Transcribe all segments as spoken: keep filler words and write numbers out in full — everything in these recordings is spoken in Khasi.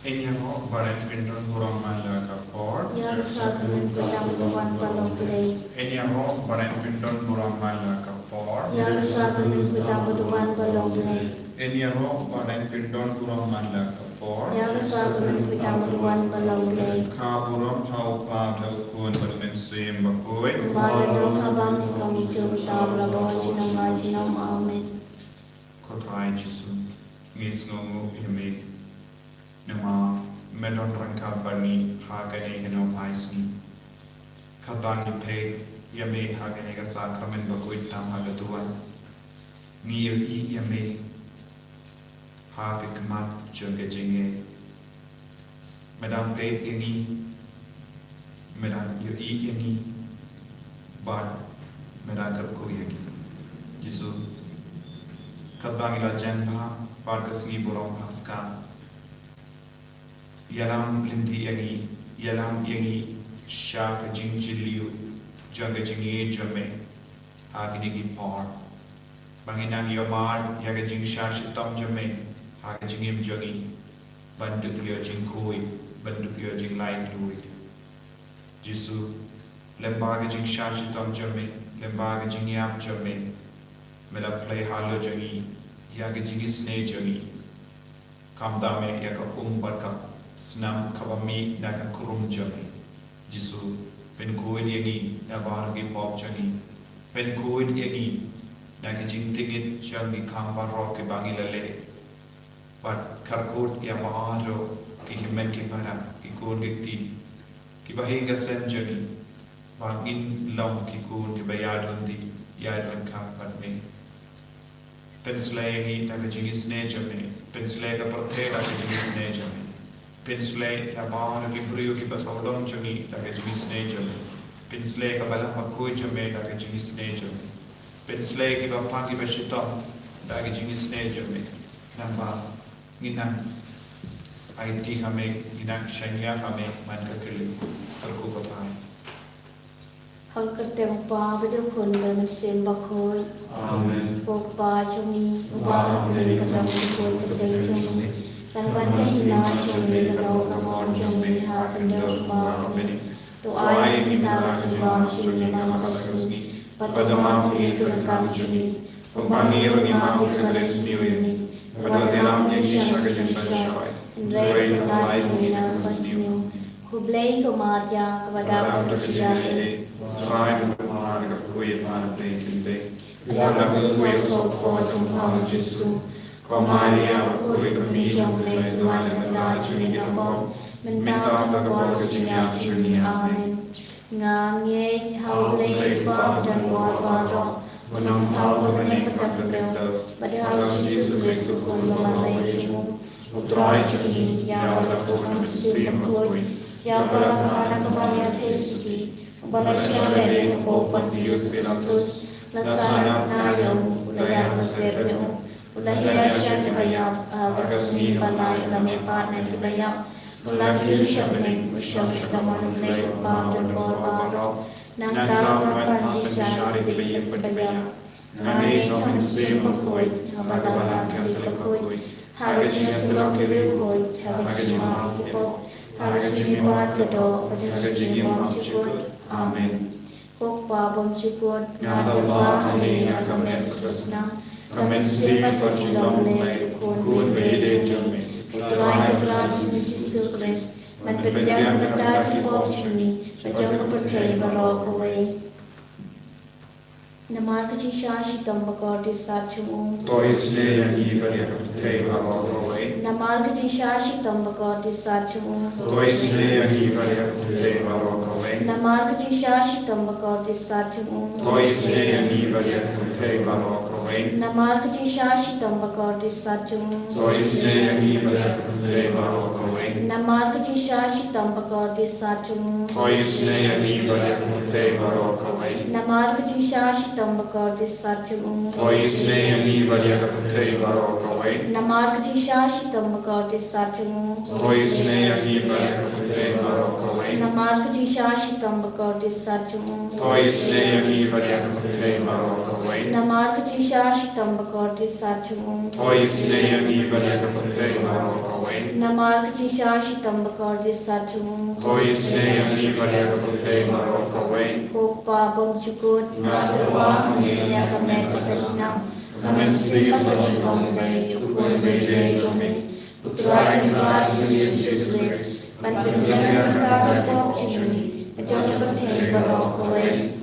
Yn ïaroh ba dang pyndonkam burom man la ka por. Ïa ka sakramen pyndonkam burom man la ka por. Yn ïaroh ba dang pyndonkam burom man la ka por. Ïa ka sakramen pyndonkam burom man la ka por. Yn ïaroh ba dang pyndonkam burom man la ka por. Ïa ka sakramen pyndonkam burom man la ka por. Ka burom ha u Kpa bad ha u Khun bad ha u Mynsiem Bakhuid. Kumba la don kaba bun, ha ka por jong u Trai, la bun junom la junom. Amen. Ko Trai Jisu, ngi sngewnguh ïa me. Namar me don ryngkat bad ngi ha kane ka nongphai sngi. Katba ngi peit ïa me ha kane ka sakramen bakhuid tam ha ka duwan, ngi ïohi ïa me ha ka khmat jong ka jingngeit. Me dang peit ïa ngi, me dang ïohi ïa ngi, bad me dang kyrkhu ïa ngi. Jisu, katba ngi la jan bha bad ka sngi burom Paskha, ïalam lynti ïa ngi, ïalam ïa ngi sha ka jingjylliew jong ka jingïeit jong me ha kine ki por. Ba ngin nang ïohmad ïa ka jingshah shitom jong me ha ka jingim jong ngi, ban dup ïa ka jingkhuid, ban dup ïa ka jinglaitluid. Jisu, lyngba ka jingshah shitom jong me, lyngba ka jingïap jong me, me la plie halor jong ngi ïa ka jingisynei jong ngi. Khamtam ïa ka um bad ka snam kaba mih na ka khrum jong me. Jisu, pynkhuid ïa ngi na baroh ki pop jong ngi. Pynkhuid ïa ngi na ki jingtngit jong ki kam baroh kiba ngi la leh. Bad kyrkhu ïa baroh ki hynmen ki para, ki khun ki kti, kiba ha ïing ha sem jong ngi, ba ngin long ki khun kiba ïadon dih, ïadon kham bad me. Pynslei ïa ngi da ka jingisynei jong me. Pynslei ka pyrthei da ka jingisynei jong me. Pynslei ïa baroh ki briew kiba sawdong jong ngi da ka jingisynei jong me. Pynslei ka balang bakhuid jong me da ka jingisynei jong me. Pynslei kiba pang kiba shitom da ka jingisynei jong me. Nangba ngin nang aiti ha me, ngin nang shaniah ha me man ka kylli. Kyrkhu, ko Trai. Ha ka kyrteng u Kpa bad u Khun bad u Mynsiem Bakhuid. Amen. Ko Kpa jong ngi uba ha bneng, ka dei ka jingkyrkhu ka kyrteng jong me. Kan wan ka hima jong me, kan long ka mon jong me ha ka khyndew kumba ha bneng. To ai ïa ngi mynta ka jingbam jong ngi ha kane ka sngi. Bad to map ïa ngi ki ryngkat jong ngi, kumba ngi ruh ngi map ïa kiba sniew ïa ngi. Bad wat ïalam ïa ngi sha ka jingpynshoi, hynrei to pyllait ïa ngi na ka basniew. Khublei ko Maria, kaba dap da ka jingïaleh, U Trai u don bad phi, ïa phi ha ki khynnah ki kynthei, bad ïa phi u sawkpoh jong pha u Jisu. Ko Maria bakhuid, ka Kmie jong U Blei, to ai ïa ngi ki dohnud, mynta bad ha ka por ka jingïap jong ngi. Amen. Nga ngeit ha U Blei u Kpa badonbor baroh, U Nongpynim bapdeng bad bakhraw, bad ha U Jisu Khrist u Khun ba marwei jong U Trai jong ngi, ïa uba la pun ha U Mynsiem Bakhuid, ïa uba la kha na ka Maria Theisotti, uba la shah lehriang ha u Pontius Pilatus, la sah noh ïa u, u la ïap, la klet ïa u, u la hiar sha kiba ïap, ha ka sngi ba lai u la mihpat na kiba ïap, u la kiew sha bneng, u shong sha kamon U Blei U Kpa badonbor baroh. Nangta un wan ban bishar ïa kiba ïeit bad kiba ïap. Nga ngeit ha U Mynsiem Bakhuid, ha ka Balang Katholik bakhuid, ha ka jingïasyllok ki riewkhuid, ha ka jingmap ki pop, ha ka jingmihpat ka doh, bad ha ka jingim bymjukut. Amen. Ko Kpa bymjukut, nga tyrwa ha me ïa ka met bad ka snam, ka mynsiem bad ka jinglong U Blei, U Khun ba ïeit jong me, U Trai Kynrad jong ngi Jisu Khrist, ban pynbiang na ka bynta ki pop jong ngi bad jong ka pyrthei baroh kawei. Namar ka jingshah shitom bakordit sat jong u, to isynei ïa ngi bad ïa ka pyrthei baroh kawei. Namar ka jingshah shitom bakordit sat jong u, to isynei ïa ngi bad ïa ka pyrthei baroh kawei. Namar ka jingshah shitom bakordit sat jong u, to isynei ïa ngi bad ïa ka pyrthei baroh kawei. Namar ka jingshah shitom bakordit sat jong u, to isynei ïa ngi bad ïa ka pyrthei baroh kawei. Namar ka jingshah shitom bakordit sat jong u, to isynei ïa ngi bad ïa ka pyrthei baroh kawei. Namar ka jingshah shitom bakordit sat jong u, to isynei ïa ngi bad ïa ka pyrthei baroh kawei. Namar ka jingshah shitom bakordit sat jong u, to isynei ïa ngi bad ïa ka pyrthei baroh kawei. Namar ka jingshah shitom bakordit sat jong u, to isynei ïa ngi bad ïa ka pyrthei baroh kawei. Namar ka jingshah shitom bakordit sat jong u, to isynei ïa ngi bad ïa ka pyrthei baroh kawei. Namar ka jingshah shitom bakordit sat jong u. To isynei ïa ngi bad ïa ka pyrthei baroh kawei. Ko Kpa bymjukut. Nga tyrwa hangne ïa ka met ka snam, ka mynsiem bad ka jinglong blei ïa u Khun baïdei jong me, U Trai Kynrad jong ngi Jisu Khrist, ban pynbiang ïa ka bynta ka pop jong ngi, ka jong ka pyrthei baroh kawei.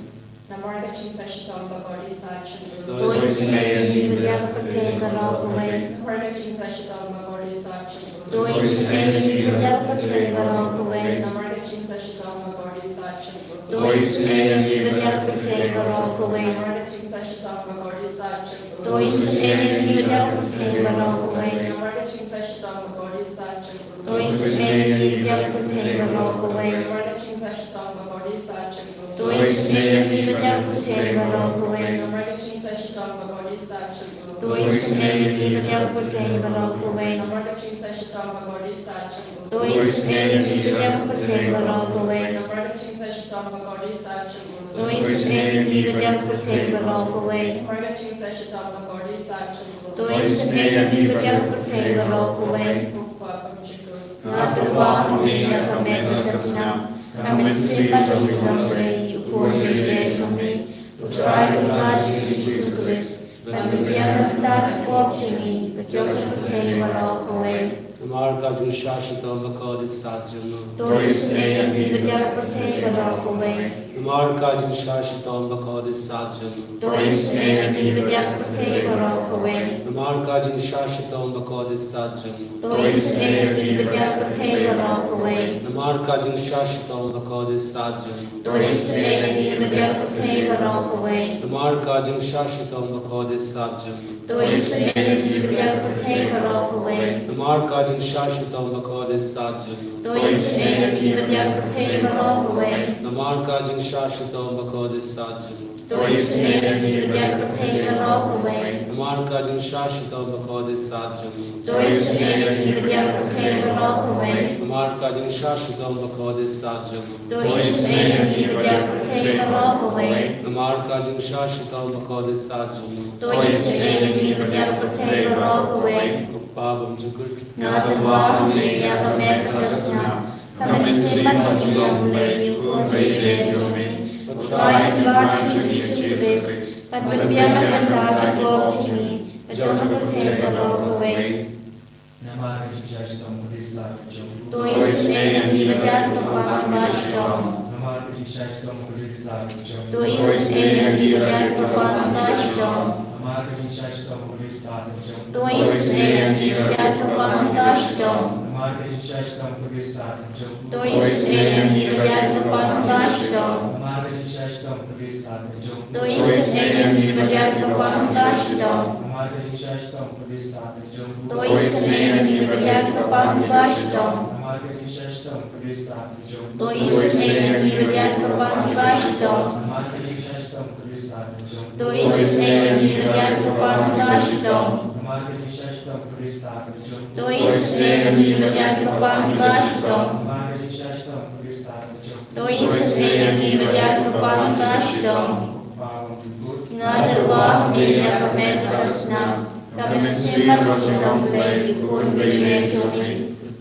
Namar ka jingshah shitom bakordit sat jong u. To isynei ïa ngi bad ïa ka pyrthei baroh kawei. Namar ka jingshah shitom bakordit sat jong u. To isynei ïa ngi bad ïa ka pyrthei baroh kawei. Namar ka jingshah shitom bakordit sat jong u. To isynei ïa ngi bad ïa ka pyrthei baroh kawei. Namar ka jingshah shitom bakordit sat jong u. To isynei ïa ngi bad ïa ka pyrthei baroh kawei. Namar ka jingshah shitom bakordit sat jong u. To isynei ïa ngi bad ïa ka pyrthei baroh kawei. Namar ka jingshah shitom bakordit sat jong u. To isynei ïa ngi bad ïa ka pyrthei baroh kawei. Namar ka jingshah shitom bakordit sat jong u. To isynei ïa ngi bad ïa ka pyrthei baroh kawei. Namar ka jingshah shitom bakordit sat jong u. To isynei ïa ngi bad ïa ka pyrthei baroh kawei. Namar ka jingshah shitom bakordit sat jong u. To isynei ïa ngi bad ïa ka pyrthei baroh kawei. Namar ka jingshah shitom bakordit sat jong u. To isynei ïa ngi bad ïa ka pyrthei baroh kawei. Ko Kpa bymjukut. Nga tyrwa hangne ïa ka met ka snam, ka mynsiem bad ka jinglong blei ïa u Khun baïdei jong me, U Trai Kynrad jong ngi Jisu Khrist, ban pynbiang ïa ka bynta ka pop jong ngi, ka jong ka pyrthei baroh kawei. Namar ka jingshah shitom bakordit sat jong u. To isynei ïa ngi bad ïa ka pyrthei baroh kawei. Namar ka jingshah shitom bakordit sat jong u. To isynei ïa ngi bad ïa ka pyrthei baroh kawei. Namar ka jingshah shitom bakordit sat jong u. To isynei ïa ngi bad ïa ka pyrthei baroh kawei. Namar ka jingshah shitom bakordit sat jong u. To isynei ïa ngi bad ïa ka pyrthei baroh kawei. Namar ka jingshah shitom bakordit sat jong u. To isynei ïa ngi bad ïa ka pyrthei baroh kawei. Namar ka jingshah shitom bakordit sat jong u. To isynei ïa ngi bad ïa ka pyrthei baroh kawei. Namar ka jingshah shitom bakordit sat jong u. To isynei ïa ngi bad ïa ka pyrthei baroh kawei. Namar ka jingshah shitom bakordit sat jong u. To isynei ïa ngi bad ïa ka pyrthei baroh kawei. Namar ka jingshah shitom bakordit sat jong u. To isynei ïa ngi bad ïa ka pyrthei baroh kawei. Namar ka jingshah shitom bakordit sat jong u. To isynei ïa ngi bad ïa ka pyrthei baroh kawei. Ko Kpa bymjukut. Nga tyrwa hangne ïa ka met ka snam, ka mynsiem bad ka jinglong blei ïa u Khun baïdei jong me, U Trai Kynrad jong ngi Jisu Khrist, ban pynbiang ïa ka bynta ka pop jong ngi, ka jong ka pyrthei baroh kawei. Namar ka jingshah shitom bakordit sat jong u. To isynei ïa ngi bad ïa ka bynta ka shitom. Namar ka jingshah shitom bakordit sat jong u. To isynei ïa ngi bad ïa ka bynta ka shitom. Namar ka jingshah shitom bakordit sat jong u. To isynei ïa ngi bad ïa ka bynta ka shitom. Namar ka jingshah shitom bakordit sat jong u. To isynei ïa ngi bad ïa ka bynta ka shitom. Namar ka jingshah shitom bakordit sat jong u. To isynei ïa ngi bad ïa ka bynta ka shitom. Namar ka jingshah shitom bakordit sat jong u. To isynei ïa ngi bad ïa ka bynta ka shitom. Namar ka jingshah shitom bakordit sat jong u. To isynei ïa ngi bad ïa ka bynta ka shitom. Namar ka jingshah shitom bakordit sat jong u. To isynei ïa ngi bad ïa ka bynta ka shitom. Namar ka jingshah shitom bakordit sat jong u. To isynei ïa ngi bad ïa ka bynta ka shitom. Namar ka jingshah shitom bakordit sat jong u. To isynei ïa ngi bad ïa ka bynta ka shitom. Ko Kpa bymjukut. Nga tyrwa hangne ïa ka met ka snam, ka mynsiem bad ka jinglong blei ïa u Khun baïdei jong me,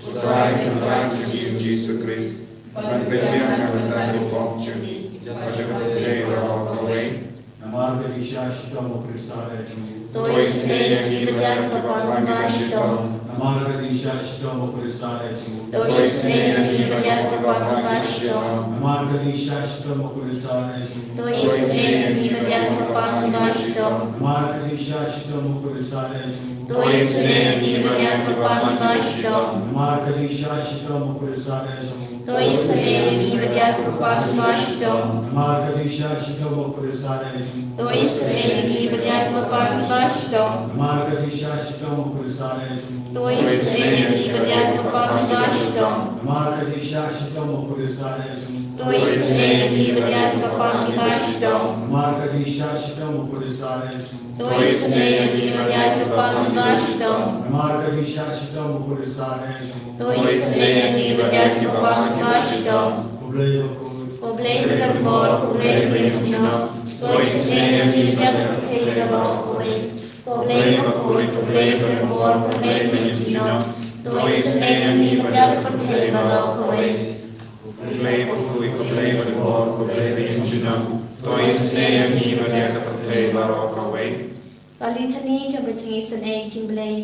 U Trai Kynrad jong ngi Jisu Khrist, ban pynbiang ïa ka bynta ka pop jong ngi, ka jong ka pyrthei baroh kawei. Namar ka jingshah shitom bakordit sat jong u. To isynei ïa ngi bad ïa ka bynta ka shitom. Namar ka jingshah shitom bakordit sat jong u. To isynei ïa ngi bad ïa ka bynta ka shitom. Namar ka jingshah shitom bakordit sat jong u. To isynei ïa ngi bad ïa ka bynta ka shitom. Namar ka jingshah shitom bakordit sat jong u. To isynei ïa ngi bad ïa ka bynta ka shitom. Namar ka jingshah shitom bakordit sat jong u. To isynei ïa ngi bad ïa ka bynta ka shitom. Namar ka jingshah shitom bakordit sat jong u. To isynei ïa ngi bad ïa ka bynta ka shitom. Namar ka jingshah shitom bakordit sat jong u. To isynei ïa ngi bad ïa ka bynta ka shitom. Namar ka jingshah shitom bakordit sat jong u. To isynei ïa ngi bad ïa ka bynta ka shitom. Namar ka jingshah shitom bakordit sat jong u. To isynei ïa ngi bad ïa ka bynta ka shitom. Namar ka jingshah shitom bakordit sat jong u. To isynei ïa ngi bad ïa ka bynta ka shitom. Ko Blei bakhuid. Ko Blei ba donbor, ko Blei ba ïaineh. To isynei ïa ngi bad ïa ka pyrthei baroh kawei. Ko Blei bakhuid, ko Blei ba donbor, ko Blei ba ïaineh. To isynei ïa ngi bad ïa ka pyrthei baroh kawei. Ko Blei bakhuid, ko Blei badonbor, ko Blei ba ïeng junom, to isynei ïa ngi bad ïa ka pyrthei baroh kawei. Ka Lithani jong ka jingisynei jong u Blei.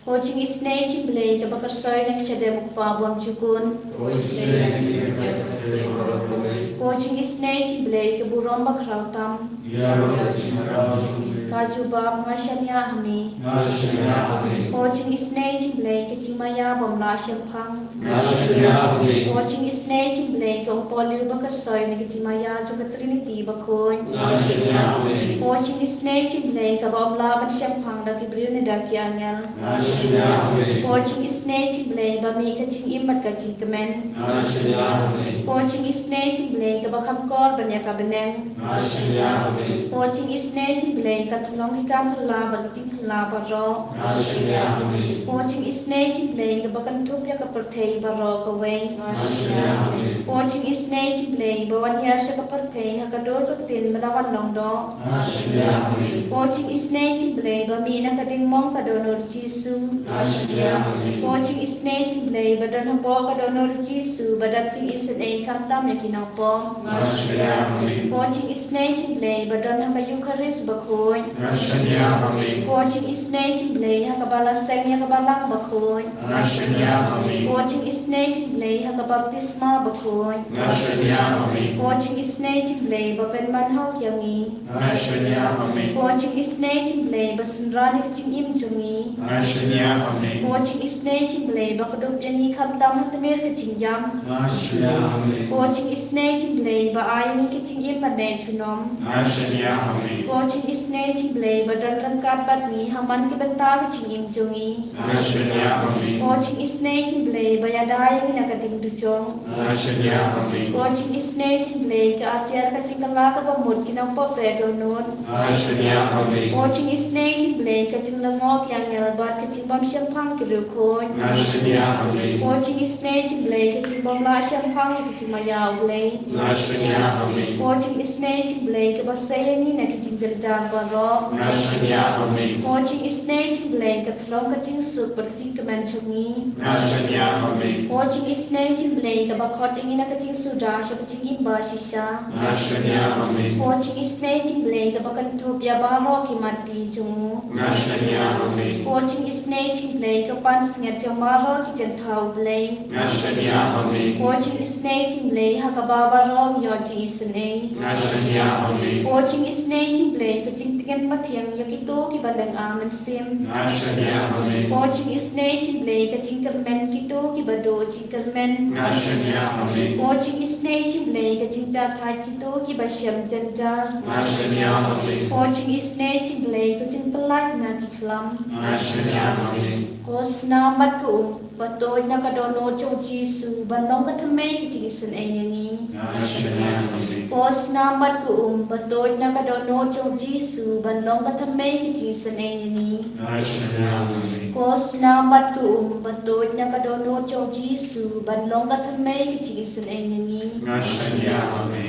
Ko jingisynei jong u Blei kaba kyrsoi na ka shadem u Kpa bymjukut. To isynei ïa ngi bad ïa ka pyrthei baroh kawei. Ko jingisynei jong u Blei ka burom bakhraw tam. Ïaroh ka jingkyrkhu jong u Blei. Ka jubab, nga shaniah ha me. Nga shaniah ha me. Ko jingisynei jong u Blei ka jingmaïa bym lah shemphang. Nga shaniah ha me. Ko jingisynei jong u Blei ka u Paul u ba kyrsoi na ka jingmaïa jong ka Trinity bakhuid. Nga shaniah ha me. Ko jingisynei jong u Blei kaba ym lah ban shemphang da ki briew ne da ki angel. Nga shaniah ha me. Ko jingisynei jong u Blei ba mih ka jingim bad ka jingkmen. Nga shaniah ha me. Ko jingisynei jong u Blei kaba kham kor ban ïa ka bneng. Nga shaniah ha me. Ko jingisynei jong u Blei ka tynglong ki kam phylla bad ki jingphylla baroh. Nga shaniah ha me. Ko jingisynei jong u Blei kaba kynthup ïa ka pyrthei baroh kawei. Nga shaniah ha me. Ko jingisynei jong u Blei ba wan hiar sha ka pyrthei ha ka dur ka ktien ba la wan long doh. Nga shaniah ha me. Ko jingisynei jong u Blei ba mih na ka diengmong ka dohnud u Jisu. Nga shaniah ha me. Ko jingisynei jong u Blei ba don hapoh ka dohnud u Jisu ba dap jingisynei khamtam ïa ki nongpop. Nga shaniah ha me. Ko jingisynei jong u Blei ba don ha ka Eukharist bakhuid. Nga shaniah ha me. Ko jingisynei jong u Blei ha kaba la seng ïa ka balang bakhuid. Nga shaniah ha me. Ko jingisynei jong u Blei ha ka baptisma bakhuid. Nga shaniah ha me. Ko jingisynei jong u Blei ba pynban ha u ïa ngi. Nga shaniah ha me. Ko jingisynei jong u Blei ba synran ïa ka jingim jong ngi. Nga shaniah ha me. Ko jingisynei jong u Blei ba kdup ïa ngi khamtam ha tmier ka jingïam. Nga shaniah ha me. Ko jingisynei jong u Blei ba ai ïa ngi ka jingim ban neh junom. Nga shaniah ha me. Ko jingisynei jong u Blei ba don ryngkat bad ngi ha man ki bynta ka jingim jong ngi. Nga shaniah ha me. Ko jingisynei jong u Blei ba ïada ïa ngi na ka ding dujok. Nga shaniah ha me. Ko jingisynei jong u Blei ka atiar ka jingkylla kaba mut ki nongpop ba dohnud. Nga shaniah ha me. Ko jingisynei jong u Blei ka jinglyngngoh ki angel bad ka jingbym shemphang ki riewkhuid. Nga shaniah ha me. Ko jingisynei jong u Blei ka jingbym lah shemphang ïa ka jingmaïa u Blei. Nga shaniah ha me. Ko jingisynei jong u Blei kaba sei ïa ngi na ki jingjynjar baroh. Nga shaniah ha me. Ko jingisynei jong u Blei ka tynrong ka jingsuk bad ka jingkmen jong ngi. Nga shaniah ha me. Ko jingisynei jong u Blei kaba khot ïa ngi na ka jingsuda sha ka jingim ba shisha. Nga shaniah ha me. Ko jingisynei jong u Blei kaba kynthup ïa baroh ki mat ti jong u. Nga shaniah ha me. Ko jingisynei jong u Blei ka pansngiat jong baroh ki jingthaw u Blei. Nga shaniah ha me. Ko jingisynei jong u Blei ha kaba baroh ngi ïoh jingisynei. Nga shaniah ha me. Ko jingisynei jong u Blei ka jingtngen pathiang ïa kito kiba lynga mynsiem. Nga shaniah ha me. Ko jingisynei jong u Blei ka jingkyrmen kito kiba duh jingkyrmen. Nga shaniah ha me. Ko jingisynei jong u Blei ka jingjahthait kito kiba shem jynjar. Nga shaniah ha me. Ko jingisynei jong u Blei ka jingpyllait na ki khlam. Nga shaniah ha me. Ko snam bad ka um ba tuid na ka dohnud jong u Jisu ban long ka thymmei ka jingisynei ïa ngi. Nga shaniah ha me. Ko snam bad ka um ba tuid na ka dohnud jong u Jisu ban long ka thymmei ka jingisynei ïa ngi. Nga shaniah ha me. Ko snam bad ka um ba tuid na ka dohnud jong u Jisu ban long ka thymmei ka jingisynei ïa ngi. Nga shaniah ha me.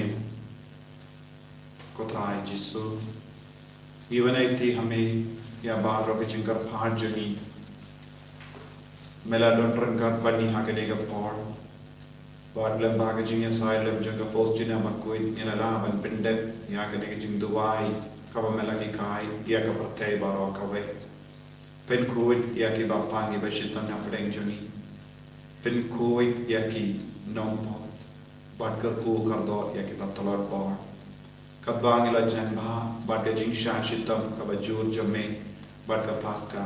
Ko Trai Jisu, ngi wan aiti ha me ïa baroh ki jingkyrpad jong ngi. Me la don ryngkat bad ngi ha kane ka por. Bad lyngba ka jingïasaid lem jong ka Faustina Bakhuid ngi la lah ban pyndep ïa kane ka jingduwai kaba me la hikai ïa ka pyrthei baroh kawei. Pynkhuid ïa kiba pang kiba shitom hapdeng jong ngi. Pynkhuid ïa ki nongpop bad kyrkhu kyrdoh ïa kiba tlot bor. Katba ngi la jan bha bad ka jingshah shitom kaba jur jong me bad ka Paska,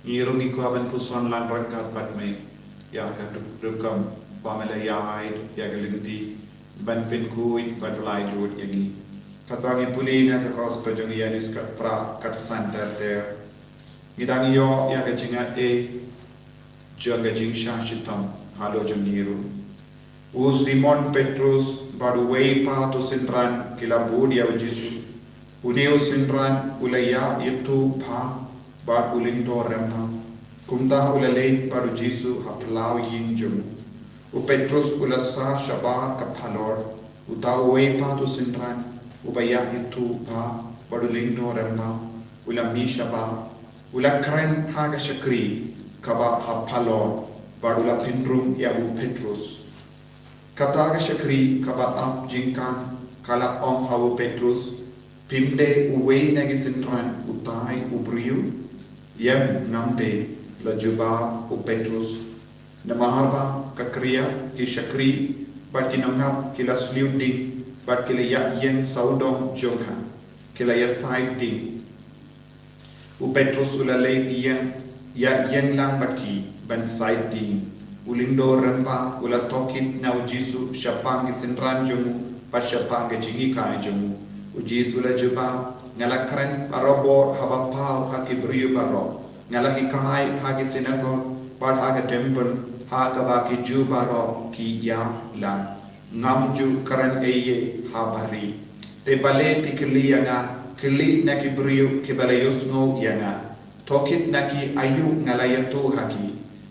ngi ruh ngi kwah ban puson lang ryngkat bad me ïa ka rukom ba me la ïaid ïa ka lynti ban pynkhuid bad pyllait lut ïa ngi. Katba ngi pule na ka Gospel jong u Ïoannis ka pra katsan ter ter, ngi dang ïoh ïa ka jingaiei jong ka jingshah shitom halor jong ngi ruh. U Simon Petrus bad uwei pat u synran ki la bud ïa u Jisu. Une u synran u la ïaid ïathuh bha bad u lyngdoh rem bha. Kumta u la leit bad u Jisu ha phyllaw ïing jong u. U Petrus u la sah shabar ka phalor. Uta uwei pat u synran uba ïaid ïathuh bha bad u lyngdoh rem bha u la mih shabar. U la kren ha ka shakri kaba ha phalor. bad u la pynrung ïa u Petrus. Kata ka shakri kaba ap jingkam ka la ong ha u Petrus, phim dei uwei na ki synran utai u briew? Em, ngam dei, la jubab u Petrus. Namar ba ka kria, ki shakri bad ki nongap ki la sliew ding bad ki la ïa ïeng sawdong jong nga, ki la ïa said ding. U Petrus u la leit ïeng, ïa ïeng lang bad ki ban said ding. U lyngdoh rymba u la tohkit na u Jisu shaphang ki synran jong u bad shaphang ka jinghikai jong u. U Jisu u la jubab, nga la kren barabor haba paw ha ki briew baroh. Nga la hikai ha ki synagog bad ha ka templ, ha kaba ki Jiw baroh ki ïalang. Ngam ju kren ei ei ha bari. Te balei phi kylli ïa nga, kylli na ki briew kiba la ïohsngew ïa nga. Tohkit na ki aïu nga la ïathuh ha ki.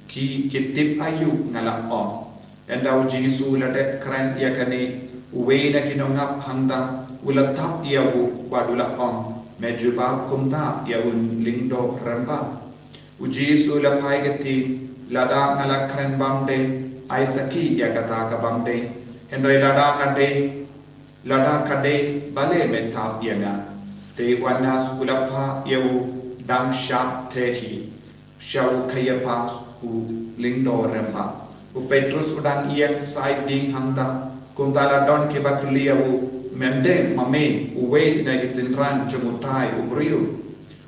Ki, ki tip aïu nga la ong. Ynda u Jisu u la dep kren ïa kane, uwei na ki nongap hangta u la thap ïa u bad u la ong, me jubab kumta ïa u lyngdoh rymba? U Jisu u la phai ktien, lada nga la kren bymdei, ai sakhi ïa kata ka bymdei. Hynrei lada nga dei, lada ka dei, balei me thap ïa nga? Te u Annas u la phah ïa u dang shah theh hi sha u Kaiaphas u lyngdoh rymba. U Petrus u dang ïeng said ding hangta, kumta la don kiba kylli ïa u, mem dei ma me uwei na ki synran jong utai u briew?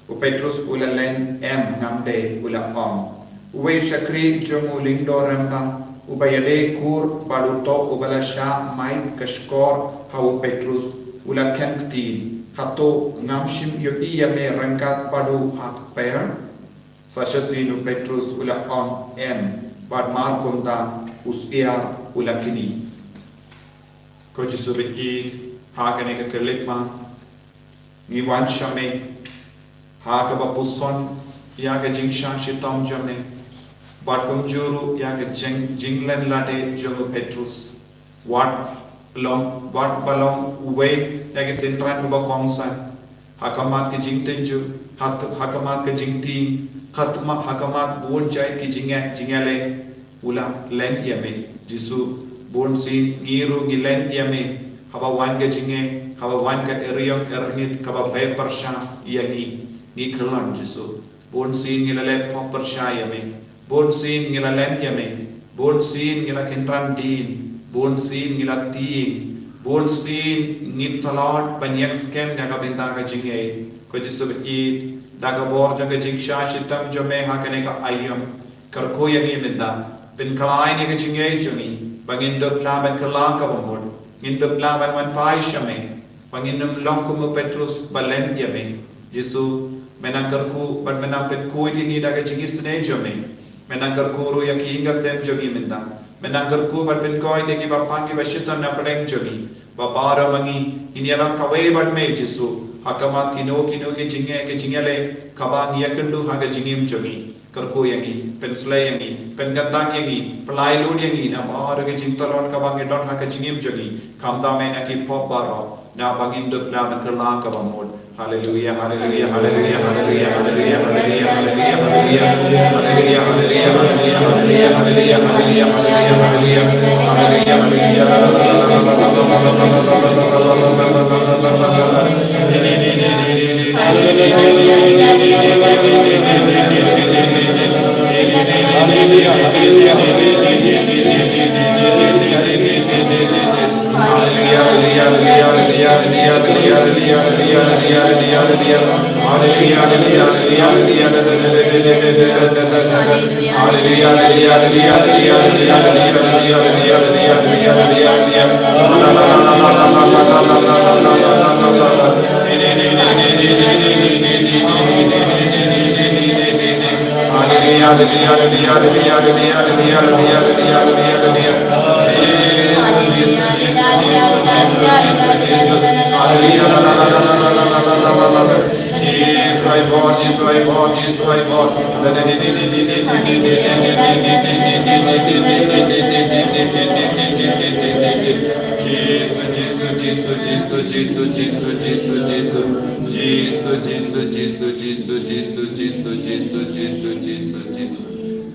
U Petrus u la len, em, ngam dei, u la ong. Uwei shakri jong u lyngdoh rymba, uba ïadei kur bad uto uba la shah mait ka shkor ha u Petrus, u la kren ktien, hato ngam shym ïohi ïa me ryngkat bad u ha ka kper? Sa shisien u Petrus u la ong, em, bad mar kumta u syiar u la knieh. Ko Jisu baieit, ha kane ka khyllipmat ngi wan sha me ha kaba puson ïa ka jingshah shitom jong me, bad kumjuh ruh ïa ka jing, jinglen lade jong u Petrus. Wat long, wat ba long uwei na ki synran uba kongsan ha khmat ka jingtynjuh, ha, ha khmat ka jingtieng, ha khmat, ha khmat bun jait ki jingeh jingïaleh, u la len ïa me. Jisu, bun sien ngi ruh ngi len ïa me haba wan ka jingeh, haba wan ka eriong erngit kaba bei pyrshah ïa ngi. Ngi khlaiñ Jisu, bun sien ngi la leh pop pyrshah ïa me. Bun sien ngi la len ïa me. Bun sien ngi la kynran dien. Bun sien ngi la tieng. Bun sien ngi tlot ban ïeng skhem ïa ka bynta ka jingngeit. Ko Jisu baieit, da ka bor jong ka jingshah shitom jong me ha kane ka aïom, kyrkhu ïa ngi mynta. Pynkhlaiñ ïa ka jingngeit jong ngi ba ngin dup lah ban kylla kaba mut. Ngin dup lah ban wan phai sha me. Ba ngin ym long kum u Petrus ba len ïa me. Jisu, me nang kyrkhu bad me nang pynkhuid ïa ngi da ka jingisynei jong me. Me nang kyrkhu ruh ïa ki ïing ki sem jong ngi mynta. Me nang kyrkhu bad pynkhuid ïa kiba pang kiba shitom na pdeng jong ngi. Ba baroh ma ngi ngin ïalang kawei bad me Jisu ha khmat kino kino ki jingeh ki jingïaleh kaba ngi ïakynduh ha ka jingim jong ngi. Kyrkhu ïa ngi, pynslei ïa ngi, pynkynthah ïa ngi, pynlait lut ïa ngi na baroh ki jingtlot kaba ngi don ha ka jingim jong ngi. Khamtam ïa ngi na ki pop baroh, naba ngin dup lah ban kylla kaba mut. Haleluia, haleluia, haleluia, haleluia.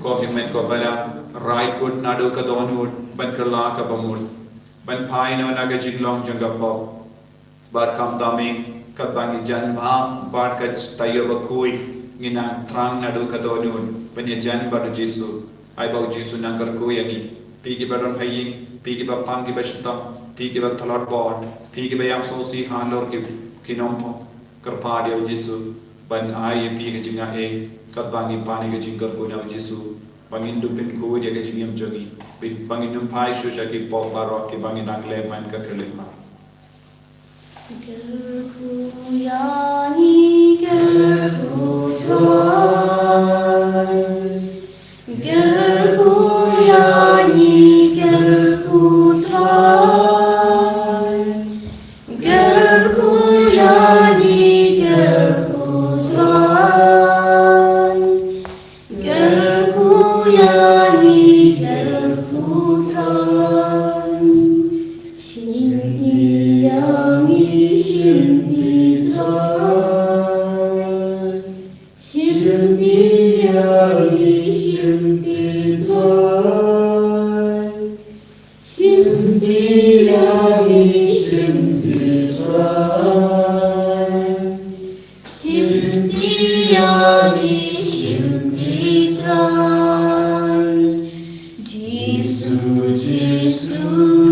Ko ki met ko para, rai kut naduh ka dohnud ban kylla ka bamut, ban phai noh na ka jinglong jong ka pop. Bad khamtam ïa katba ngi jan bha bad ka taïew bakhuid, ngi nang thrang naduh ka dohnud ban ïajan bad u Jisu. Ai ba u Jisu nang kyrkhu ïa ngi. Phi kiba don ha ïing, phi kiba pang kiba shitom, phi kiba tlot bor, phi kiba ïam sngewsih halor ki, ki nongpop, kyrpad ïa u Jisu ban ai ïa phi ka jingaiei katba ngi pan ïa ka jingkyrkhu na u Jisu, ba ngin dup pynkhuid ïa ka jingim jong ngi, ba ngin ym phai shuh sha ki pop baroh kiba ngi dang leh man ka khyllipmat. Kyrkhu ïa ngi, kyrkhu Trai. Kyrkhu ïa ngi, kyrkhu Trai. Kyrkhu ïa ngi, kyrkhu Trai. Kyrkhu ïa ngi, kyrkhu Trai. Shim ïa ngi, shim Trai. Shim ïa ngi, shim Trai. Shim ïa ngi, shim Trai. Shim ïa ngi, shim Trai. Jisu, Jisu.